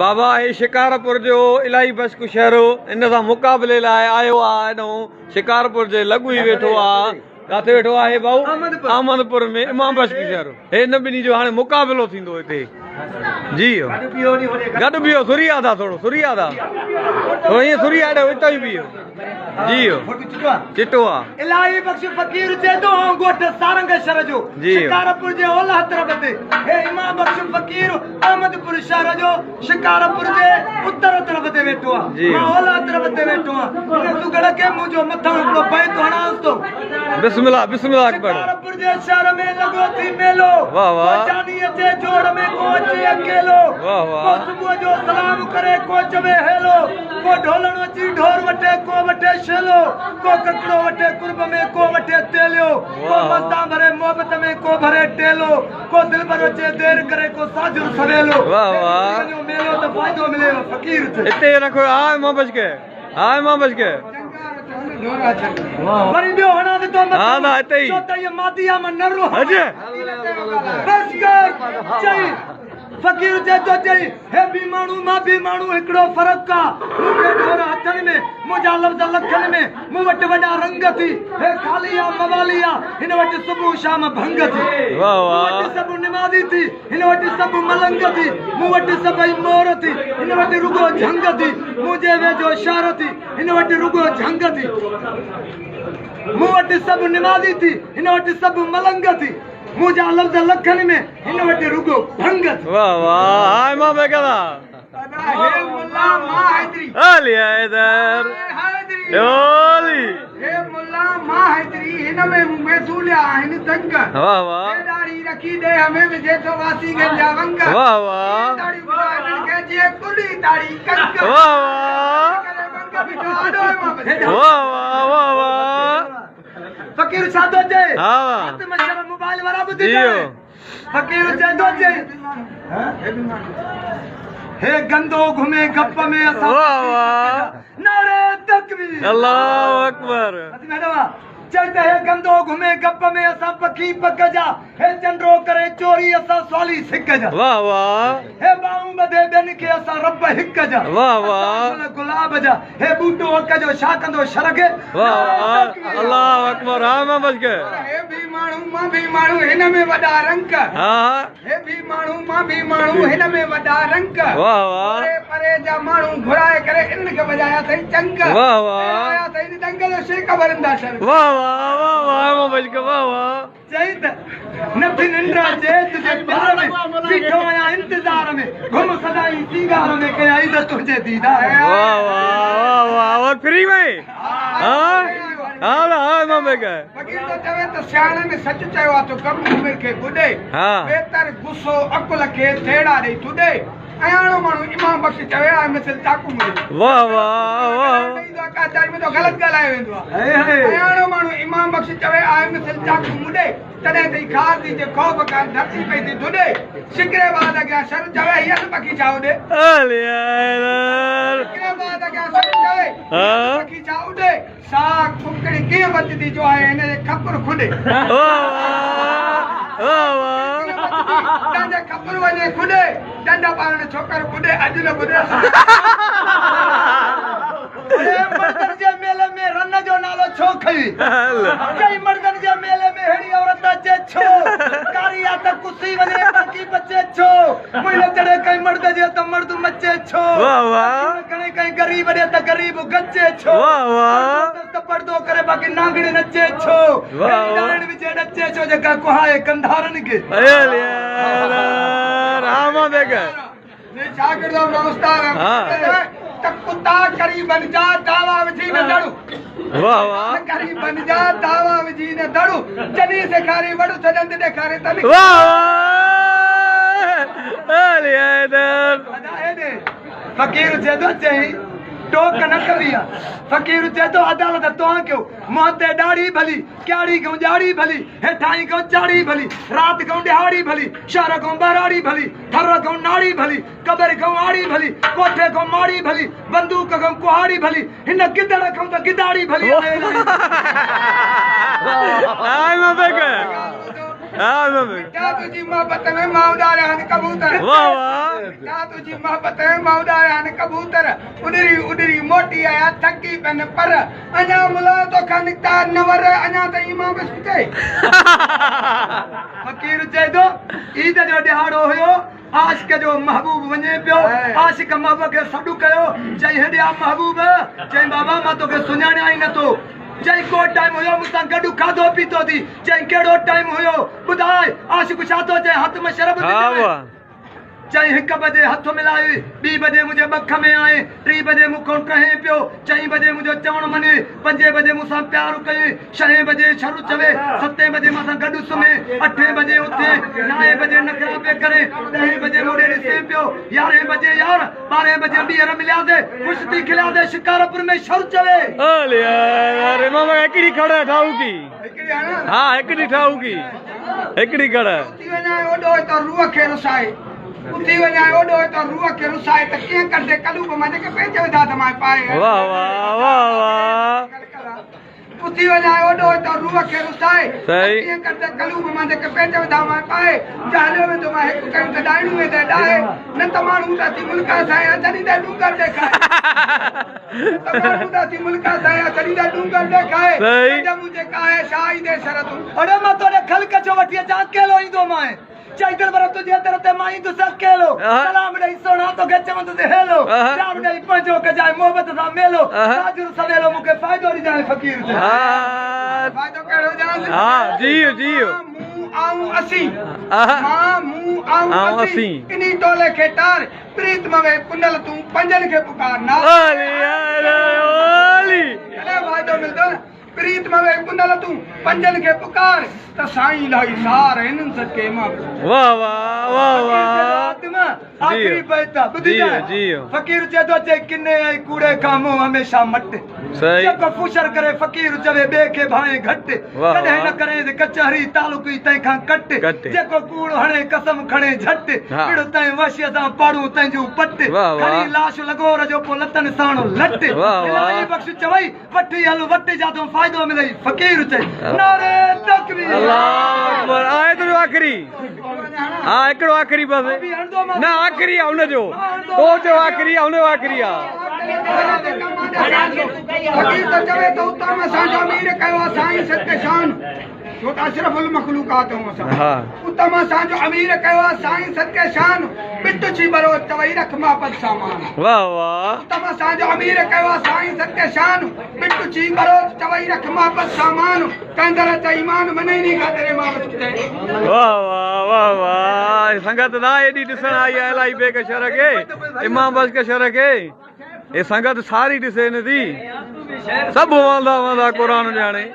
بابا هي شڪارپور جو الاهي بشڪ شهر ان سان مقابلي لاء آيو آ هيڏانهن شڪارپور جي لڳ ئي ويٺو آ ڪاٿي ويٺو آهي ڀائو احمدپور ۾ امام بشڪ شهر هي ان ٻنهي جو هاڻي مقابلو ٿيندو هتي جي گڏ بيهو سري آ ٿا ٿورو سري آ ٿا ٿورو ائين سري آ ڏيو اتان ئي بيهو جي چٽو آ الاهي بخش فقير چئي ٿو آئون ڳوٺ سارنگ شھر جو شڪارپور جي اولهه طرف تي هي امام بخش فقير احمدپور شھر جو شڪارپور جي اتر طرف تي ويٺو آ مان اولهه طرف تي ويٺو آ هن سگهڙ کي منهنجو مٿان هڪڙو بيت هڻانس ٿو. بسم الله بسم الله اڪبر. شڪارپور جي شهر ۾ لڳو ٿي ميلو واه واه. ڪو جاني اچي جوڙ ۾ ڪو اچي اڪيلو واه واه. ڪو صبح جو سلام ڪري ڪو چوي هيلو ڪو ڍولڻ اچي ڍور وٺي ڪو وٺي شيلو ڪو ڪڪڙو وٺي قرب ۾ ڪو وٺي تيليو ڪو مستان ڀري محبت ۾ ڪو ڀري ٽيلو ڪو دلبر اچي دير ڪري ڪو ساجهر سويلو. واه واه. وڃو ميلو ته فائدو مليو فقير کي. اتي رکو ها امام بخش کي ها امام بخش کي. وري ٻيو هڻان ٿو ها مٿان نه اتي ئي. ڇو ته هيء مادي آ مان نر هان. هجي. بس ڪر چئي فقير چئي ٿو چئي هي به ماڻهو مان به ماڻهو هڪڙو فرق آ مون کي ڍور هٿن ۾ منهنجا لفظ لکن ۾ مون وٽ وڏا رنگ ٿي هي خالي آ موالي آ هن وٽ صبح شام ڀنگ ٿي واه مون واه. وٽ سڀ نمازي ٿي هن وٽ سڀ ملنگ ٿي مون وٽ سڀئي مور ٿي هن وٽ رڳو جهنگ ٿي منهنجي ويجهو شهر ٿي هن وٽ رڳو جهنگ ٿي مون وٽ سڀ نمازي ٿي هن وٽ سڀ ملنگ ٿي منهنجا لفظ لکن ۾ هن وٽ رڳو ڀنگ ٿي. واه واه ها امام بيگم هي ملا مان حيدري. علي حيدر علي. هي ملا مان حيدري هن ۾ مون ۾ ڌوليا آهن دنگ. واه واه. هي ڏاڙهي رکي ڏيهه ۾ وجهي ٿو واسي گن جا ونگ. واه واه. هي ڏاڙهيون ٻڌاء هنن کي جيئن ڪلي تاڙي ڪنگ. واه واه. ڪري ونگ بيٺو آڏو امام. واه واه واه واه. فقير ڇا ٿو چئي؟ ها واه. فاطمه شرم موبائل وارا ٻڌي جيو. چوي. فقير چئي ٿو چئي. هي گندو گهمي گپ ۾ اسان واه واه. نعري تڪبير. الله اڪبر. چئي ته هي گندو گهمي گپ ۾ اسان پکي پڪ جا. هي چنڊو ڪري چوري اسان سوالي سڪ جا. واه واه. هي ٻانهون ٻڌي ٻين کي اسان رب هڪ جا. واه واه. اسان گل گلاب جا. هي ٻوٽو اڪ جو ڇا ڪندو شر کي. واه واه الله اڪبر ها امام بخش کي. هي به ماڻهو مان به ماڻهو هن ۾ وڏا رنگ. ها ها. هي به ماڻهو مان به ماڻهو هن ۾ وڏا رنگ. واه واه. پري پري جا ماڻهو گهرائي ڪري انهن کي وڄايا اٿئي چنگ. واه واه. آيا اٿئي ڏنگ جو شيخ ڀرندا شر. واه واه واه واه امام بخش کي واه واه. چئي ته نه ٿي ننڊ اچي تنهنجي پيار ۾ بيٺو آهيان انتظار ۾ گم سدائين سينگار ۾ ڪيان عيد تنهنجي ديدار ۾. واه واه واه واه اور فري ۾ ها ها ها امام بيگ فقير ٿو چوي ته سياڻن سچ چيو آ ته غم عمر کي ٻڏي ها ويتر غصو عقل کي ٿيڙا ڏئي ٿڏي اياڻو ماڻهو امام بخش چوي آ مثل چاقو مڙي واه واه واه ڪچهري ۾ ته غلط ڳالهايو ويندو آ اياڻو ماڻهو امام بخش چوي آ مثل چاقو مڙي تڏهن ٿئي خار ٿي جي خوف کان ڌرتي پئي ٿي ڌڏي شڪري بعد اڳيان شر چوي هي اس پکي ڇا اڏي شڪري بعد اڳيان شر چوي هي اس پکي ڇا اڏي سا ڪڪڙي ڪيئن بچندي جو آهي هن جي کپر کڏي. تنهن جي کپر وڃي کڏي، ڏنڊ پارڻ ڇوڪر ٻڏي، اڄ نه ٻڏي سا. مردن جي ميلي ۾ رن جو نالو ڇو کنئي؟ چئي مردن جي ميلي ۾ ههڙي عورت اچي ڇو؟ ڪاري آ ته ڪسي وڃي باقي بچي ڇو؟ منهن چڙهي ڪنهن مرد جي ته مرد مچي ڇو؟ اکيون کڻي ڪنهن غريب ڏي ته غريب گچي ڇو؟ پردو ته پردو ڪري باقي نانگڻي نچي ڇو؟ اهڙي ڏائڻ وجهي ڏچي ڇو جيڪا ڪهائي ڪنڌارن کي؟ فقير چئي ٿو چئي ٽوڪ نه ڪبي آ فقير چئي ٿو عدالت توهان ڪيو منهن تي ڏاڙهي ڀلي ڪياڙي کئون ڄاڙي ڀلي هيٺائين کئون چاڙهي ڀلي رات کئون ڏهاڙي ڀلي شهر کئون ٻهراڙي ڀلي ٿر کئون ناڙي ڀلي قبر کئون آڙي ڀلي ڪوٺي کئون ماڙي ڀلي بندوق کئون ڪهاڙي ڀلي هن گدڙ کئون ته گداڙي ڀلي آهي. ها امام مٺا تنهنجي محبت ۾ مان اڏاريا آهن ڪبوتر. واهه واهه. مٺا تنهنجي محبت ۾ مان اڏاريا آهن ڪبوتر. اڏري اڏري موٽي آيا ٿڪي پين پر. اڃا ملا توکان نڪتا نه ور اڃا تائين امام بخش ڪٿي. فقير چئي ٿو عيد جو ڏهاڙو هيو عاشق جو محبوب وڃي پيو عاشق محبوب کي سڏ ڪيو چئي هيڏي آ محبوب چئي بابا مان توکي سڃاڻيان ئي نٿو چئي ڪو ٽائيم هيو مون سان گڏ کاڌو پيتو ٿي چئي ڪهڙو ٽائيم هيو ٻڌاء عاشق ڇا ٿو چئي هٿ ۾ شرب ڏجانء چئين هڪ بجي هٿ ملائي، ٻي بجي منهنجي ٻک ۾ آئين، ٽي بجي مون کان ٽهين پيو، چئين بجي منهنجو چوڻ مڃي، پنجين بجي مون سان پيار ڪيئين، ڇهين بجي شر چوي، ستين بجي مان سان گڏ سمهين، اٺين بجي اٿين، نائين بجي نخرا پئي ڪرين، ڏهين بجي مون ڏي ڏسين پيو، يارهين بجي يار، ٻارهين بجي ٻيهر ملياسين، خوش ٿي کلياسين، شڪارپور ۾ شر چوي. هلي يار امام هڪڙي کڙ ٺاهوڪي ها هڪڙي ٺاهوڪي هڪڙي کڙ. اٿي وڃانء اوڏو ته روح کي رسائي، اٿي وڃانء اوڏو ته روح کي رسائي ته ڪيئن ڪڍجي قلوب مان جيڪي پيچ وڌا ته مان پائي. واه واه واه واه. اٿي وڃانء اوڏو ته روح کي رسائي ته ڪيئن ڪڍجي قلوب مان جيڪي پيچ وڌا مان پائي. جهليو ويندو مان هڪ ڪيون ته ڏائڻيون ويندء ڏاهي، نه ته ماڻهو ته اٿي ملڪ سائين ڇڏيندء ڏونگر ڏيکائي. نه ته ماڻهو ته اٿي ملڪ سائين ڇڏيندء ڏونگر ڏيکائي. ڪنڊ منهنجي ڪاهي شاهه ايندي شرطون. اڙي مان توڏي خلق ڇو وٺي اچان اڪيلو ايندومانء. چئي دلبر تنهنجي در تي مان ايندس اڪيلو. سلام ڏئي سهڻا توکي چوندس هيلو. پيار ڏئي پنهنجو ڪجانء محبت سان ميلو. تاجر سويلو مون کي فائدو ڏجانء فقير چئي. فائدو ڪهڙو ڏيانس؟ مان مون آئون اسين. مان مون آئون اسين. انهي ٽولي کي ٽار. پريت موي پنهل تون پنجن کي پڪار. ڪڏهن فائدو ملندو نه. پريت موي پنهل تون پنجن کي پڪار ته سائين الاهي سار هنن صدقي امام واه واه واه واه آخري بيت ٻڌي جي فقير چئي ٿو چئي ڪني ۽ ڪوڙي کان منهن هميشه مٽ جيڪو ڦوشر ڪري فقير چوي ٻئي کي ڀانئين گهٽ ڪڏهن نه ڪرين ڪچهري تعلق ئي تنهن کان ڪٽ جيڪو ڪوڙ هڻي قسم کڻي جهٽ پڙ تنهن وحشيء سان پاڙون تنهن جون پٽ کڻي لاش لغور جو پو لتن ساڻ لٽ الاهي بخش چوي وٺي هل وٽ جاتون فائدو ملئي فقير چئي نعري تڪبير. الله اڪبر آهي تنهنجو آخري ها هڪڙو آخري بس نه آخري آ ان جو تو چيو آخري آ ان جو آخري آ. فقير ته چوي ته اتان مان اسان جو امير ڪيو آ سائين صدقي شان ڇو ته اشرف المخلوقات آهيون اسان اتان مان اسان جو امير ڪيو آ سائين صدقي شان ٻٽ ڇي ٻروچ چوئي رک محبت سامان واه واه اتان مان اسان جو امير ڪيو آ سائين صدقي شان ٻٽ ڇي ٻروچ چوئي رک محبت سامان ڪنهن در اچ ايمان منئي ني خاطر امام سڪتي. واه واه واه واه سنگت دا ايڏي ڏسڻ آئي آ الاهي بيگ شھر کي امام بخش شھر کي هي سنگت ساري ڏسي نه ٿي سڀ واندا واندا قرآن ڄاڻي.